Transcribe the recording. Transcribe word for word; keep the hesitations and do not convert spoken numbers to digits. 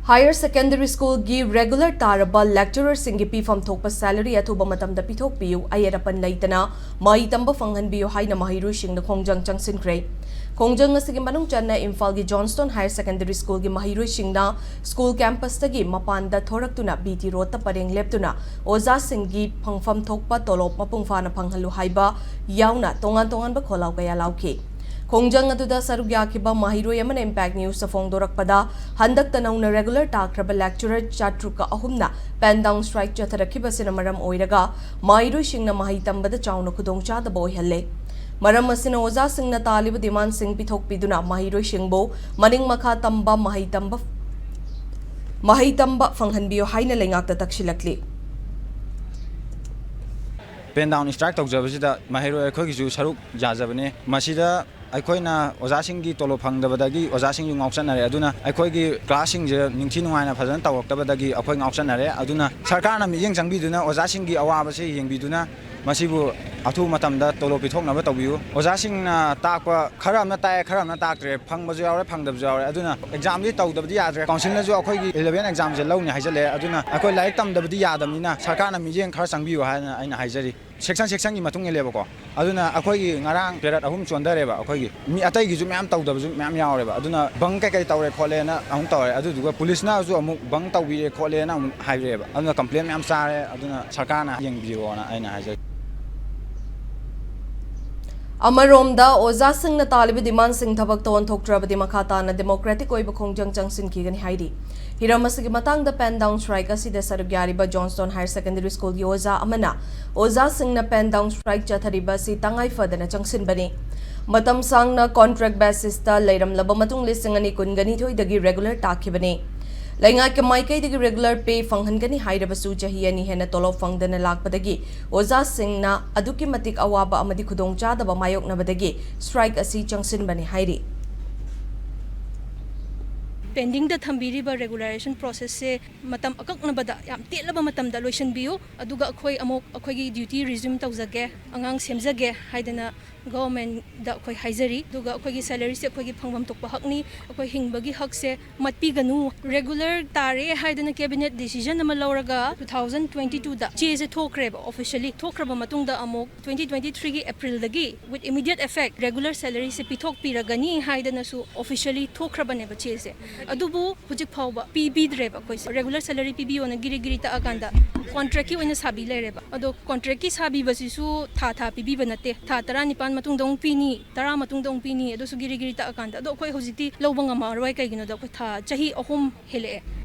Higher Secondary Schoolꯒꯤ regular ꯇꯥꯔꯕ lecturerꯁꯤꯡꯒꯤ ꯄꯤꯐꯝ ꯊꯣꯛꯄ salary ꯑꯊꯨꯕ ꯃꯇꯝꯗ ꯄꯤꯊꯣꯛꯄꯤꯌꯨ, ꯑꯌꯦꯠ ꯑꯄꯟ ꯂꯩꯇꯅ ꯃꯍꯩ ꯇꯝꯕ ꯐꯪꯍꯟꯕꯤꯌꯨ ꯍꯥꯏꯅ ꯃꯍꯩꯔꯣꯏꯁꯤꯡꯅ ꯈꯣꯡꯖꯪ ꯆꯪꯁꯤꯟꯈ꯭ꯔꯦ꯫ ꯈꯣꯡꯖꯪ ꯑꯁꯤꯒꯤ ꯃꯅꯨꯡ ꯆꯟꯅ ꯏꯝꯐꯥꯜꯒꯤ Johnstone Higher Secondary Schoolꯒꯤ ꯃꯍꯩꯔꯣꯏꯁꯤꯡꯅ school campusꯇꯒꯤ ꯃꯄꯥꯟꯗ ꯊꯣꯔꯛꯇꯨꯅ B T roadꯇ ꯄꯔꯦꯡ ꯂꯦꯞꯇꯨꯅ ꯑꯣꯖꯥꯁꯤꯡꯒꯤ ꯐꯪꯐꯝ ꯊꯣꯛꯄ ꯇꯣꯂꯣꯞ ꯃꯄꯨꯡ ꯐꯥꯅ ꯐꯪꯍꯜꯂꯨ ꯍꯥꯏꯕ ꯌꯥꯎꯅ ꯇꯣꯉꯥꯟ ꯇꯣꯉꯥꯟꯕ ꯈꯣꯜꯂꯥꯎ ꯀꯌꯥ ꯂꯥꯎꯈꯤ꯫ ꯈꯣꯡꯖꯪ ꯑꯗꯨꯗ ꯁꯔꯨꯛ ꯌꯥꯈꯤꯕ ꯃꯍꯩꯔꯣꯏ ꯑꯃꯅ Impact Newsꯇ ꯐꯣꯡꯗꯣꯔꯛꯄꯗ, ꯍꯟꯗꯛꯇ ꯅꯧꯅ regular ꯇꯥꯈ꯭ꯔꯕ lecturer ꯆꯥꯇ꯭ꯔꯨꯛꯀ ꯑꯍꯨꯝꯅ pen down strike ꯆꯠꯊꯔꯛꯈꯤꯕꯁꯤꯅ ꯃꯔꯝ ꯑꯣꯏꯔꯒ ꯃꯍꯩꯔꯣꯏꯁꯤꯡꯅ ꯃꯍꯩ ꯇꯝꯕꯗ ꯆꯥꯎꯅ ꯈꯨꯗꯣꯡꯆꯥꯗꯕ ꯑꯣꯏꯍꯜꯂꯦ꯫ ꯃꯔꯝ ꯑꯁꯤꯅ ꯑꯣꯖꯥꯁꯤꯡꯅ ꯇꯥꯜꯂꯤꯕ demandꯁꯤꯡ ꯄꯤꯊꯣꯛꯄꯤꯗꯨꯅ ꯃꯍꯩꯔꯣꯏꯁꯤꯡꯕꯨ ꯃꯅꯤꯡ ꯃꯈꯥ ꯇꯝꯕ ꯃꯍꯩ ꯇꯝꯕ, ꯃꯍꯩ ꯇꯝꯕ ꯐꯪꯍꯟꯕꯤꯌꯨ ꯍꯥꯏꯅ ꯂꯩꯉꯥꯛꯇ ꯇꯛꯁꯤꯜꯂꯛꯂꯤ꯫ Pen down strike ꯇꯧꯖꯕꯁꯤꯗ ꯃꯍꯩꯔꯣꯏ ꯑꯩꯈꯣꯏꯒꯤꯁꯨ ꯁꯔꯨꯛ ꯌꯥꯖꯕꯅꯤ꯫ ꯃꯁꯤꯗ ꯑꯩꯈꯣꯏꯅ ꯑꯣꯖꯥꯁꯤꯡꯒꯤ ꯇꯣꯂꯣꯞ ꯐꯪꯗꯕꯗꯒꯤ ꯑꯣꯖꯥꯁꯤꯡꯁꯨ ꯉꯥꯎꯆꯠꯅꯔꯦ꯫ ꯑꯗꯨꯅ ꯑꯩꯈꯣꯏꯒꯤ classꯁꯤꯡꯁꯦ ꯅꯤꯡꯊꯤ ꯅꯨꯡꯉꯥꯏꯅ ꯐꯖꯅ ꯇꯧꯔꯛꯇꯕꯗꯒꯤ ꯑꯩꯈꯣꯏ ꯉꯥꯎꯆꯠꯅꯔꯦ꯫ ꯑꯗꯨꯅ ꯁꯔꯀꯥꯔꯅ ꯃꯤꯠꯌꯦꯡ ꯆꯪꯕꯤꯗꯨꯅ ꯑꯣꯖꯥꯁꯤꯡꯒꯤ ꯑꯋꯥꯕꯁꯤ ꯌꯦꯡꯕꯤꯗꯨꯅ ꯃꯁꯤꯕꯨ ꯑꯊꯨꯕ ꯃꯇꯝꯗ ꯇꯣꯂꯣꯞ ꯄꯤꯊꯣꯛꯅꯕ ꯇꯧꯕꯤꯌꯨ꯫ ꯑꯣꯖꯥꯁꯤꯡꯅ ꯇꯥꯛꯄ ꯈꯔ ꯑꯃꯅ ꯇꯥꯛꯑꯦ, ꯈꯔ ꯑꯃꯅ ꯇꯥꯛꯇ꯭ꯔꯦ, ꯐꯪꯕꯁꯨ ꯌꯥꯎꯔꯦ, ꯐꯪꯗꯕꯁꯨ ꯌꯥꯎꯔꯦ꯫ ꯑꯗꯨꯅ examꯗꯤ ꯇꯧꯗꯕꯗꯤ ꯌꯥꯗ꯭ꯔꯦ꯫ Councilꯅꯁꯨ ꯑꯩꯈꯣꯏꯒꯤ eleven examꯁꯦ ꯂꯧꯅꯤ ꯍꯥꯏꯖꯜꯂꯛꯑꯦ꯫ ꯑꯗꯨꯅ ꯑꯩꯈꯣꯏ ꯂꯥꯏꯔꯤꯛ ꯇꯝꯗꯕꯗꯤ ꯌꯥꯗꯕꯅꯤꯅ ꯁꯔꯀꯥꯔꯅ ꯃꯤꯠꯌꯦꯡ ꯈꯔ ꯆꯪꯕꯤꯌꯨ ꯍꯥꯏꯅ ꯑꯩꯅ ꯍꯥꯏꯖꯔꯤ꯫ Section sectionꯒꯤ ꯃꯇꯨꯡ ꯏꯜꯂꯦꯕꯀꯣ꯫ ꯑꯗꯨꯅ ꯑꯩꯈꯣꯏꯒꯤ ꯉꯔꯥꯡ period ꯑꯍꯨꯝ ꯆꯣꯟꯊꯔꯦꯕ꯫ ꯑꯩꯈꯣꯏꯒꯤ ꯃꯤ ꯑꯇꯩꯒꯤꯁꯨ ꯃꯌꯥꯝ ꯇꯧꯗꯕꯁꯨ ꯃꯌꯥꯝ ꯌꯥꯎꯔꯦꯕ꯫ ꯑꯗꯨꯅ ꯕꯪ ꯀꯩꯀꯩ ꯇꯧꯔꯦ ꯈꯣꯠꯂꯦꯅ ꯑꯃꯨꯛ ꯇꯧꯔꯦ꯫ ꯑꯗꯨꯗꯨꯒ policeꯅꯁꯨ ꯑꯃꯨꯛ ꯕꯪ ꯇꯧꯕꯤꯔꯦ ꯈꯣꯠꯂꯦꯅ ꯑꯃꯨꯛ ꯍꯥꯏꯔꯛꯑꯦꯕ꯫ ꯑꯗꯨꯅ complain ꯃꯌꯥꯝ ꯆꯥꯔꯦ꯫ ꯑꯗꯨꯅ ꯁꯔꯀꯥꯔꯅ ꯌꯦꯡꯕꯤꯌꯣꯅ ꯑꯩꯅ ꯍꯥꯏꯖꯒꯦ꯫ ꯑꯃꯔꯣꯝꯗ, ꯑꯣꯖꯥꯁꯤꯡꯅ ꯇꯥꯜꯂꯤꯕ demandꯁꯤꯡ ꯊꯕꯛꯇ ꯑꯣꯟꯊꯣꯛꯇ꯭ꯔꯕꯗꯤ ꯃꯈꯥ ꯇꯥꯅ democratic ꯑꯣꯏꯕ ꯈꯣꯡꯖꯪ ꯆꯪꯁꯤꯟꯈꯤꯒꯅꯤ ꯍꯥꯏꯔꯤ꯫ ꯍꯤꯔꯝ ꯑꯁꯤꯒꯤ ꯃꯇꯥꯡꯗ pen down strike ꯑꯁꯤꯗ ꯁꯔꯨꯛ ꯌꯥꯔꯤꯕ Johnstone Higher Secondary Schoolꯒꯤ ꯑꯣꯖꯥ ꯑꯃꯅ, ꯑꯣꯖꯥꯁꯤꯡꯅ pen down strike ꯆꯠꯊꯔꯤꯕ ꯑꯁꯤ ꯇꯉꯥꯏ ꯐꯗꯅ ꯆꯪꯁꯤꯟꯕꯅꯤ꯫ ꯃꯇꯝ ꯁꯥꯡꯅ contract basisꯇ ꯂꯩꯔꯝꯂꯕ ꯃꯇꯨꯡ ꯂꯤꯁꯤꯡ ꯑꯅꯤ ꯀꯨꯟꯒ ꯅꯤꯊꯣꯏꯗꯒꯤ regular ꯇꯥꯈꯤꯕꯅꯤ꯫ ꯂꯩꯉꯥꯛꯀꯤ ꯃꯥꯏꯀꯩꯗꯒꯤ regular pay ꯐꯪꯍꯟꯒꯅꯤ ꯍꯥꯏꯔꯕꯁꯨ ꯆꯍꯤ ꯑꯅꯤ ꯍꯦꯟꯅ ꯇꯣꯂꯣꯞ ꯐꯪꯗꯅ ꯂꯥꯛꯄꯗꯒꯤ ꯑꯣꯖꯥꯁꯤꯡꯅ ꯑꯗꯨꯛꯀꯤ ꯃꯇꯤꯛ ꯑꯋꯥꯕ ꯑꯃꯗꯤ ꯈꯨꯗꯣꯡꯆꯥꯗꯕ ꯃꯥꯌꯣꯛꯅꯕꯗꯒꯤ strike ꯑꯁꯤ ꯆꯪꯁꯤꯟꯕꯅꯤ ꯍꯥꯏꯔꯤ꯫ Pendingꯗ ꯊꯝꯕꯤꯔꯤꯕ regularization processꯁꯦ ꯃꯇꯝ ꯑꯀꯛꯅꯕꯗ, ꯌꯥꯝ ꯇꯦꯜꯂꯕ ꯃꯇꯝꯗ ꯂꯣꯏꯁꯤꯟꯕꯤꯌꯨ꯫ ꯑꯗꯨꯒ ꯑꯩꯈꯣꯏ ꯑꯃꯨꯛ ꯑꯩꯈꯣꯏꯒꯤ duty resume ꯇꯧꯖꯒꯦ, ꯑꯉꯥꯡ ꯁꯦꯝꯖꯒꯦ ꯍꯥꯏꯗꯅ ꯒꯣꯚꯔꯟꯃꯦꯟꯗ ꯑꯩꯈꯣꯏ ꯍꯥꯏꯖꯔꯤ꯫ ꯑꯗꯨꯒ ꯑꯩꯈꯣꯏꯒꯤ ꯁꯦꯂꯔꯤꯁꯦ ꯑꯩꯈꯣꯏꯒꯤ ꯐꯪꯐꯝ ꯊꯣꯛꯄ ꯍꯛꯅꯤ꯫ ꯑꯩꯈꯣꯏ ꯍꯤꯡꯕꯒꯤ ꯍꯛꯁꯦ ꯃꯠꯄꯤꯒꯅꯨ꯫ ꯔꯦꯒꯨꯂꯔ ꯇꯥꯔꯦ ꯍꯥꯏꯗꯅ ꯀꯦꯕꯤꯅꯦꯠ ꯗꯤꯁꯤꯖꯟ ꯑꯃ ꯂꯧꯔꯒ two thousand twenty twoꯗ ꯆꯦꯁꯦ ꯊꯣꯛꯈ꯭ꯔꯦꯕ ꯑꯣꯐꯤꯁꯤꯌꯦꯜꯂꯤ꯫ ꯊꯣꯛꯈ꯭ꯔꯕ ꯃꯇꯨꯡꯗ ꯑꯃꯨꯛ twenty twenty threeꯒꯤ ꯑꯦꯄ꯭ꯔꯤꯜꯗꯒꯤ with immediate effect regular salaryꯁꯦ ꯄꯤꯊꯣꯛꯄꯤꯔꯒꯅꯤ ꯍꯥꯏꯗꯅꯁꯨ ꯑꯣꯐꯤꯁꯤꯌꯦꯜꯂꯤ ꯊꯣꯛꯈ꯭ꯔꯕꯅꯦꯕ ꯆꯦꯁꯦ꯫ ꯑꯗꯨꯕꯨ ꯍꯧꯖꯤꯛ ꯐꯥꯎꯕ ꯄꯤꯕꯤꯗ꯭ꯔꯦꯕ ꯑꯩꯈꯣꯏꯁꯦ꯫ ꯔꯦꯒꯨꯂꯔ ꯁꯦꯂꯔꯤ ꯄꯤꯕꯤꯌꯣꯅ ꯒꯤꯔꯤ ꯒꯤꯔꯤ ꯇꯛꯑꯀꯥꯟꯗ ꯀꯣꯟꯇ꯭ꯔꯦꯛꯀꯤ ꯑꯣꯏꯅ ꯁꯥꯕꯤ ꯂꯩꯔꯦꯕ꯫ ꯑꯗꯣ ꯀꯣꯟꯇ꯭ꯔꯦꯛꯀꯤ ꯁꯥꯕꯤꯕꯁꯤꯁꯨ ꯊꯥ ꯊꯥ ꯄꯤꯕꯤꯕ ꯅꯠꯇꯦ, ꯊꯥ ꯇꯔꯥꯅꯤꯄꯥꯟ ꯃꯇꯨꯡꯗ ꯑꯃꯨꯛ ꯄꯤꯅꯤ, ꯇꯔꯥ ꯃꯇꯨꯡꯗ ꯑꯃꯨꯛ ꯄꯤꯅꯤ, ꯑꯗꯨꯁꯨ ꯒꯤꯔꯤ ꯒꯤꯔꯤ ꯇꯛꯑꯀꯥꯟꯗ꯫ ꯑꯗꯣ ꯑꯩꯈꯣꯏ ꯍꯧꯖꯤꯛꯇꯤ ꯂꯧꯕ ꯉꯝꯃꯔꯣꯏ, ꯀꯩꯒꯤꯅꯣꯗ ꯑꯩꯈꯣꯏ ꯊꯥ, ꯆꯍꯤ ꯑꯍꯨꯝ ꯍꯦꯜꯂꯛꯑꯦ꯫